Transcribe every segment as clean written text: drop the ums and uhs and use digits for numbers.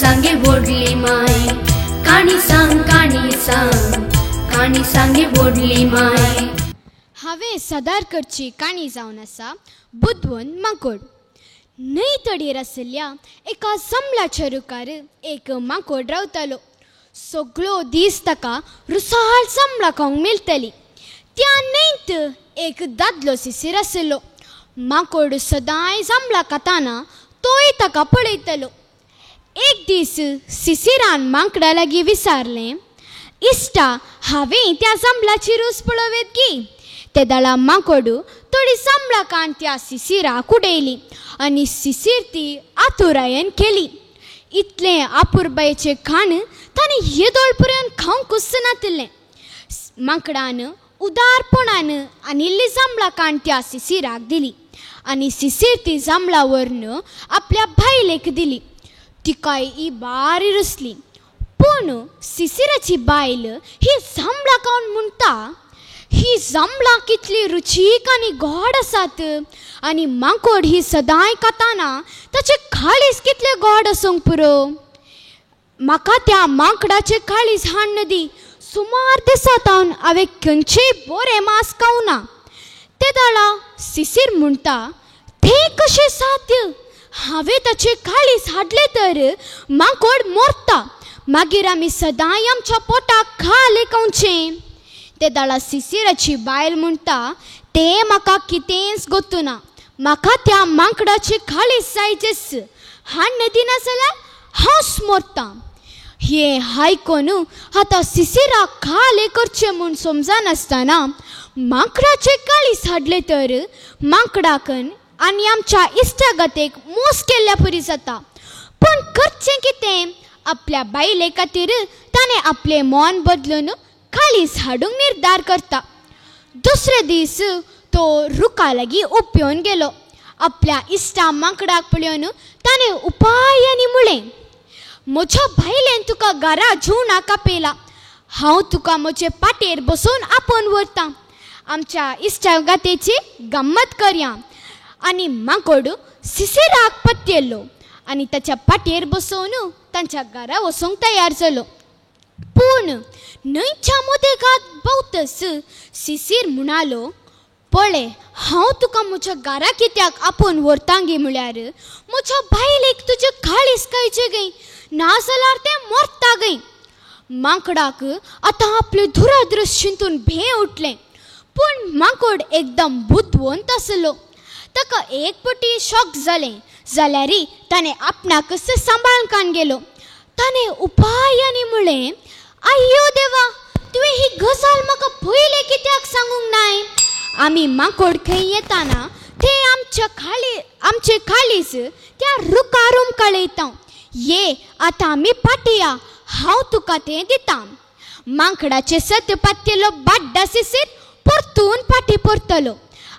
सांगे व्हडली माय, काणी सांग काणी सांग, काणी सांगे व्हडली माय. हांवें सदार करची काणी जावन आसा बुदवंत माकोड. न्हंय तडयेर आशिल्ल्या एका जमलाच्या रुखार एक माकोड रावतालो. सगळो दीस ताका रुसाळ जमलां खावंक मेळटली. त्या न्हंयत एक दादलो शिशीर आशिल्लो. माकोड सदांय जांबळां खाताना तोय ताका पळयतालो. एक दीस शिशिरान माकडा लागीं विचारलें, इश्टा, हांवें त्या जांबळाची रूच पळोवयेत गी. ते दळा माकोड थोडी जांबळां कान त्या शिशिराक उडयली आनी शिशीर ती आतुरायेन केली. इतलें आपुरबायेचें खाण ताणें येदोळ पर्यंत खावंकूच नातिल्लें. माकडान उदारपणान आनी इल्ली जांबळां काण त्या शिशिराक दिली आनी शिशीर ती जांबळां व्हरून आपल्या बायलेक दिली. तिकाय ही बारी रुसली. पूण शिशिराची बायल ही जांबळां खावन म्हणटा, ही जांबळां कितली रुचीक आनी गोड आसात आनी माकोड ही सदांय खाताना ताचें काळीज कितलें गोड आसूंक पुरो. म्हाका त्या माकडाचें काळीज हाडून दी. सुमार दिसां तावन हांवें खंयचेय बरें मांस खावना. ते दाळा शिशीर म्हणटा, तें कशें साध्य? हांवें ताचें काळीज हाडलें तर माकोड मरता, मागीर आमी सदांय आमच्या पोटाक खाल खावचें. ते दाळा शिशिराची बायल म्हणटा, तें म्हाका कितेंच गोत्तुना, म्हाका त्या माकडाचें काळीज जायचेच, हाडून दिना जाल्यार हांवच मरतां. हें आयकून आतां शिशिराक खाल करचें म्हूण समजनासतना माकडाचें काळीज हाडलें तर माकडाक आनी आमच्या इश्टागतेक मोस केल्ल्या परी जाता. पूण करचें कितें? आपल्या बायले खातीर ताणें आपलें मन बदलून काळीज हाडूंक निर्धार करता. दुसरे दीस तो रुखा लागीं उपेवन गेलो. आपल्या इश्टा माकडाक पळोवन ताणें उपाय आनी म्हळें, म्हज्या बायलेन तुका घरा जेवणाक आपयला, हांव तुका म्हजे पाटेर बसोवन आपोवन व्हरतां, आमच्या इश्टागतेची गम्मत करया. आनी माकोड शिशिराक पत्तेलो आनी ताच्या पाटेर बसोवन तांच्या घरा वचूंक तयार जालो. पूण न्हंयच्या मदेगात भोंवतच शिशीर म्हणालो, पळय, हांव तुका म्हज्या घरा कित्याक आपोवन व्हरतां गे म्हळ्यार म्हज्या बायलेक तुजें काळीज खायचें गे, नाजाल्यार तें मरता गे. माकडाक आतां आपले दुरादृश्ट चिंतून भें उठलें. पूण माकोड एकदम बुदवंत आसलो. ताका एक पटी शॉक जालें जाल्यारय ताणें आपणाकच सांबाळून कान गेलो. ताणें उपाय आनी म्हळें, आय्यो देवा, तुवें ही गजाल म्हाका पयलें कित्याक सांगूंक नाय? आमी माकोड खंय येताना ते आमचे काळीज त्या रुखार उमकाळयता. ये आतां आमी पाटया, हांव तुका तें दितां. माकडाचें सत्य पात्येलो बाड्डा शिशीर परतून फाटीं परतलो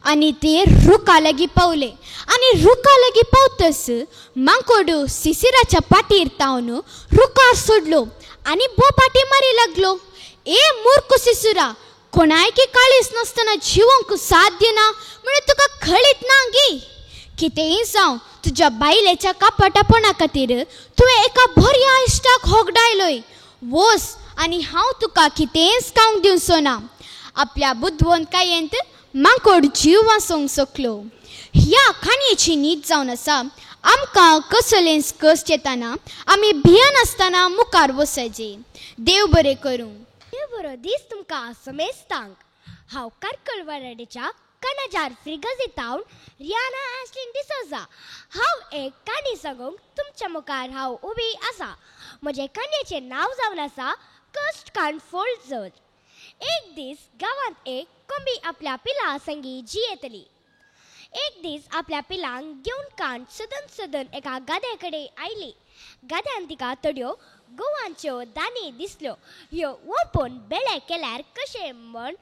आनी ते रुखा लागीं पावले. आनी रुखा लागीं पावतच माकोड शिशिराच्या पाटीर तावन रुखार सोडलो आनी बोपाटी मारी लागलो. ए मूर्ख शिशिरा, कोणायकी काळीज नासतना जिवंक साध्य ना म्हणून तुका कळीत ना गी? कितेंय जावं, तुज्या बायलेच्या कापाटापणा खातीर तुवें एका बऱ्या इश्टाक होगडायलोय. वोस आनी हांव तुका कितेंच खावंक दिवचो ना. आपल्या बुदवंतकायेंत माकोड जीव वाचोवंक शकलो. ह्या काणयेची नीत जावन आसा, आमकां कसलेंच कश्ट येताना आमी भियेनासतना मुखार वचचें. देव बरें करूं. देव बरो दीस तुमकां समेस्तांक. हांव कार्कल वाराडेच्या कनाजार फ्रिगजीतावन रियाना आशलीन डिसोजा. हांव एक काणी सांगूंक तुमच्या मुखार हांव उबी आसा. म्हजें काणयेचें नांव जावन आसा कश्ट काण फोल्ड जर. एक दीस गांवांत एक कोंबी आपल्या पिलां संगी जियेतली. एक दीस आपल्या पिलांक घेवन काण सदन सदन एका गाद्या कडेन आयली. गाद्यान तिका थोड्यो गोवांच्यो दाणी दिसल्यो. ह्यो वोंपून बेळे केल्यार कशें म्हण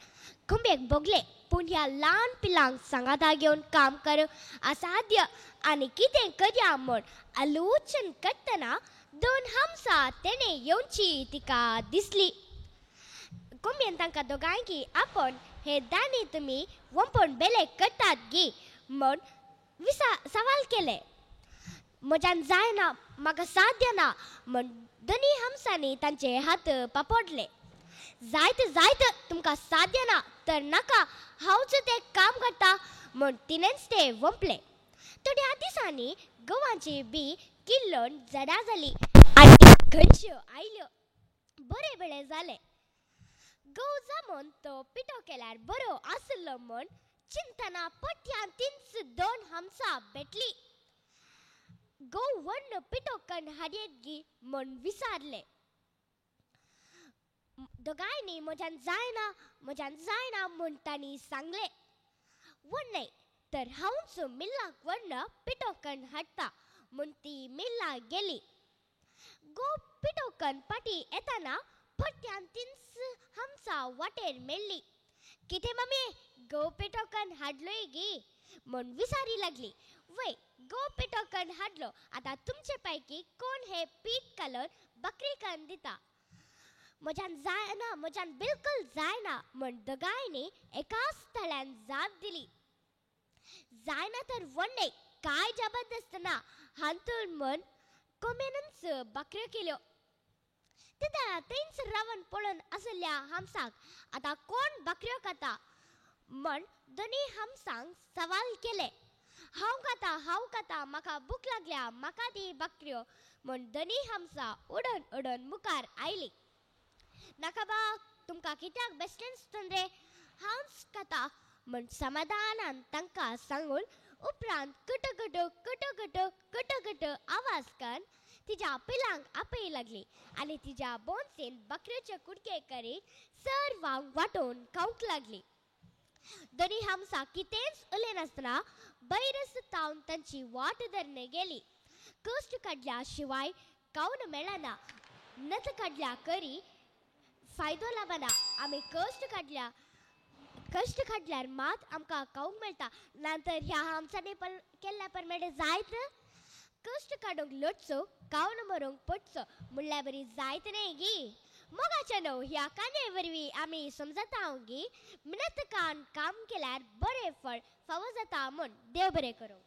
कोंबयेक भोगलें. पूण ह्या ल्हान पिलांक सांगाता घेवन काम करप असाध्य आनी कितें करया म्हण आलोचन करतना दोन हमसा तेणें येवची तिका दिसली. कोंबयेन तांकां दोगांयकी आपोवन हे दाणी तुमी वोंपून बेले करतात गी म्हण सवाल केले. म्हज्यान जायना, म्हाका साध्य ना म्हण दोनी हमसांनी तांचे हात पापोडले. जायत जायत तुमकां साध्य ना तर नाका, हांवच तें काम करता म्हण तिणेंच तें वंपलें. थोड्या दिसांनी गंवाची बी किल्लोन जडां जाली आनी घनश्यो आयल्यो. बरे बेळे जाले. गंव जमोन तो पिठो केल्यार बरो आसलो म्हण चिंतना पट्यान तींच दोन हमसां भेटली. गंव व्हन्न पिठो कन्न हाडयेत गी म्हण विचारलें. दोगांयनी म्हज्यान जायना म्हज्यान जायना म्हूण तांणी सांगलें. व्हडलें तर हांवच मिल्लाक व्हन्न पिठो कन्न हाडटा म्हूण ती मिल्लाक गेली. गो पिठो कन्न पाटी येताना परत्यान तींच हमसां वाटेर मेळ्ळी. कितें मम्मी, गो पिठो कन्न हाडलोय गी म्हूण विचारी लागली. वय, गो पिठो कन्न हाडलो, आतां तुमचे पैकी कोण हें पीठ कालोवन बकरी कन्न दिता? म्हज्यान जायना म्हज्यान बिलकुल जायना म्हण दोगांयनी एकाच थळ्यान जाप दिली. जायना तर व्हडलें कांय जबरदस्त ना हांतून म्हण कोमेनच बकऱ्यो केल्यो. तेन्ना थंयच रावन पळोवन आशिल्ल्या हमसाक आतां कोण बकऱ्यो खाता म्हण दोनी हमसांक सवाल केले. हांव खाता हांव खाता, म्हाका भूक लागल्या, म्हाका दी बकऱ्यो म्हण दोनी हमसां उडोन उडोन मुखार आयली. नाका बा, तुमकां कित्याक बेश्टेंच तंद्रे, हांवच खाता म्हण समाधानान तांकां सांगून उपरांत कुटो कुटो कुटो कुटो कुटो कुटो आवाज करून तिज्या पिलांक आपय लागली आनी तिज्या बोनसेन बकऱ्योचे कुडके करीत सर्वांक वांटोवन खावंक लागली. दोनी हमसां कितेंच उलयनासतना बैरस तावन तांची वाट धरून गेली. कश्ट काडल्या शिवाय खावन मेळना, नत काडल्या करी फायदो लाबना. आमी कश्ट काडल्यार मात आमकां खावंक मेळटा, नातर ह्या हमसांनी पण केल्ल्या परमेडे जायत. कश्ट काडूंक लटचो, खावन मरूंक पडचो म्हणल्यार बरी जायत न्ही गी. मोगाचे न्हू ह्या काणये वरवीं आमी समजता गी मिनत कान काम केल्यार बरें फळ फावो जाता म्हूण. देव बरें करूं.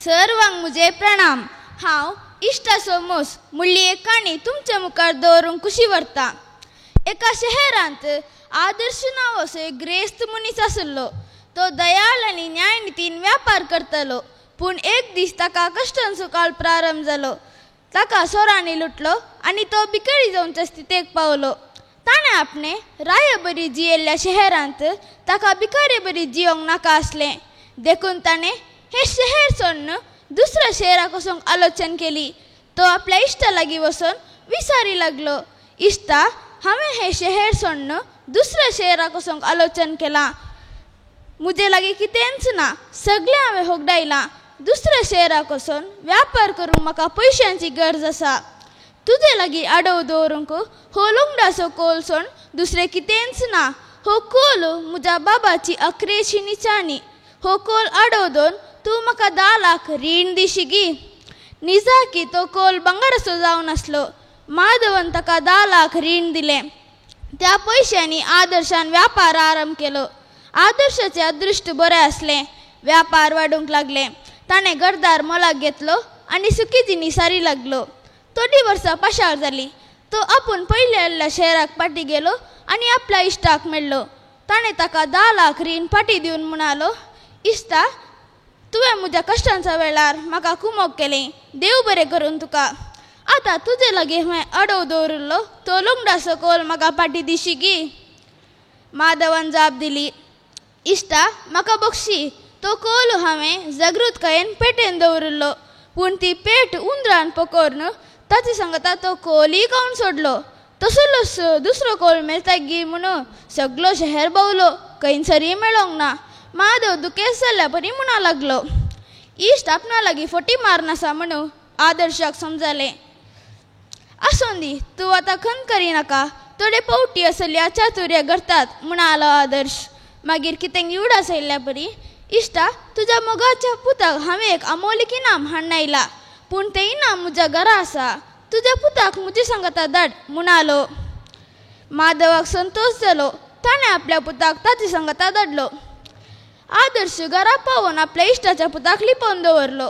सर्वांक म्हजे प्रणाम. हांव इश्टाचो मोस म्हणली एक काणी तुमच्या मुखार दवरूंक खुशी व्हरता. एका शहरांत आदर्श नांवाचो एक ग्रेस्त मनीस आसलो. तो दयाळ आनी न्यायनितीन व्यापार करतालो. पूण एक दीस ताका कश्टांचो काळ प्रारंभ जालो. ताका सोरांनी लुटलो आनी तो भिकारी जावच्या स्थितेक पावलो. ताणें आपणे राया बरी जियेल्ल्या शहरांत ताका भिकारी बरी जियोंक नाका आसलें. देखून ताणें हें शहर सोडून दुसऱ्या शहराक वचूंक आलोचन केली. तो आपल्या इश्टा लागीं वचून विचारी लागलो, इश्टा, हांवें हें शहर सोडून दुसऱ्या शहराक वचूंक आलोचन केलां. म्हजे लागीं कितेंच ना, सगळें हांवें होगडायलां. दुसऱ्या शहराक वचून व्यापार करूंक म्हाका पयशांची गरज आसा. तुजे लागीं आडोव दवरूंक हो लुंगडाचो कोल सोड दुसरें कितेंच ना. हो कोल म्हज्या बाबाची अक्रेशी निचाणी. हो कोल आडोव दवरून तूं म्हाका 10 लाख रीण दिशी गी. निजाकी तो कोल भांगराचो जावन आसलो. माधवन ताका 10 लाख रीण दिलें. त्या पयशांनी आदर्शान व्यापार आरंभ केलो. आदर्शाचें अदृश्ट बरें आसलें. व्यापार वाडूंक लागले. ताणें घरदार मोलाक घेतलो आनी सुखी जिणी सारी लागलो. थोडीं वर्सां पाशार जालीं. तो आपूण पयलीं आयिल्ल्या शहराक फाटीं गेलो आनी आपल्या इश्टाक मेळ्ळो. ताणें ताका 10 लाख रीण फाटीं दिवन म्हणालो, इश्टा, तुवें म्हज्या कश्टांच्या वेळार म्हाका कुमोक केलें. देव बरें करून तुका. आतां तुजे लागीं हांवें आडोव दवरिल्लो तो लुंगडाचो कोल म्हाका फाटीं दिशी गी. माधवान जाप दिली, इश्टा, म्हाका बक्षी, तो कोल हांवें जागृतकायेन पेटेन दवरिल्लो, पूण ती पेट उंदरान पकोरून ताचे सांगता तो कोलूय खावन सोडलो. तसलोच दुसरो कोल मेळटा गी म्हणून सगलो शहर भोंवलो, खंयसरूय मेळोंक ना. माधव दुखेस्त जाल्ल्या परी म्हणा लागलो. इश्ट आपणा लागीं फटी मारनासा म्हणून आदर्शाक समजलें. आसूं दी, तूं आतां खंत करिनाका, थोडे पावटी असल्या चातुर्या करतात म्हणालो आदर्श. मागीर कितें उडास आयिल्ल्या परी, इश्टा, तुज्या मोगाच्या पुताक हांवें एक अमोलीक इनाम हाडून आयलां, पूण तें इनाम म्हज्या घरा आसा. तुज्या पुताक म्हजे सांगता धाड म्हणालो. माधवाक संतोश जालो. ताणें आपल्या पुताक ताचे सांगता धाडलो. आदर्श घरा पावोवन आपल्या इश्टाच्या पुताक लिपोवन दवरलो.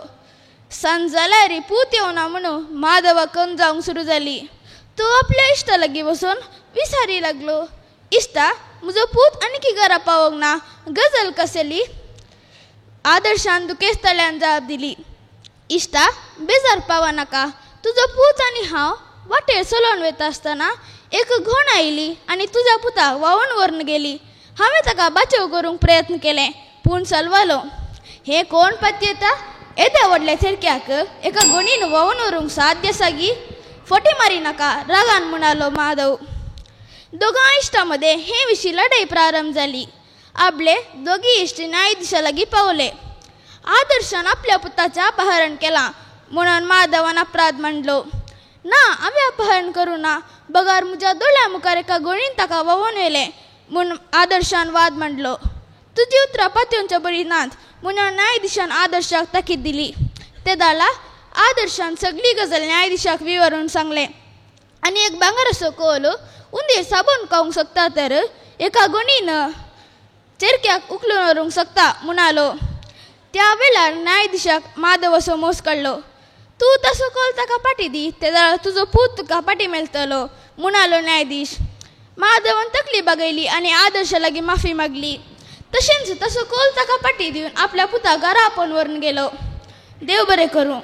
सांज जाल्यार पूत येवना म्हणून माधवा कन जावंक सुरू जाली. तो आपल्या इश्टा लागीं वचून विचारी लागलो, इश्टा म्हजो पूत आनीकी घरा पावोंक ना, गजाल कसली? आदर्शान दुखेस्तल्यान जाप दिली, इश्टा बेजार पावा नाका, तुजो पूत आनी हांव वाटेर चलोवन वता आसतना एक घोण आयली आनी तुज्या पुताक व्हांवून व्हरून गेली. हांवें ताका बाचव करूंक प्रयत्न केले पूण सलवालो. हें कोण पत्येता? येद्या व्हडल्या चेरक्याक एका गोणीन व्हांवून व्हरूंक साध्य आसा गी? फटी मारी नाका, रागान म्हणालो माधव. दोगां इश्टां मदें हे विशीं लढाई प्रारंभ जाली. आपले दोगी इश्ट न्यायाधिशा लागीं पावले. आदर्शान आपल्या पुताचें अपहरण केलां म्हणून माधवान अपराध मांडलो. ना, हांवें अपहरण करूं ना, बगर म्हज्या दोळ्या मुखार एका गोणीन ताका व्हांवून व्हेलें म्हूण आदर्शान वाद मांडलो. तुजी उतरां पातयेवच्या बरी नात म्हणून न्यायाधिशान आदर्शाक ताकीद दिली. ते दाला आदर्शान सगळी गजाल न्यायाधिशाक विवरून सांगलें आनी एक भांगराचो कोल उंदीर साबून खावंक शकता तर एका गोणीन चेरक्याक उखलून व्हरूंक शकता म्हणालो. त्या वेळार न्यायाधिशाक माधव असो मोस काडलो. तूं तसो कोल ताका पाटी दी, ते जाल्यार तुजो पूत तुका पाटी मेळटलो म्हणालो न्यायाधीश. माधवान तकली बागयली आनी आदर्शा लागीं माफी मागली. तशेंच तसो कोल ताका पाटी दिवन आपल्या पुताक घरा आपोवन व्हरून गेलो. देव बरें करूं.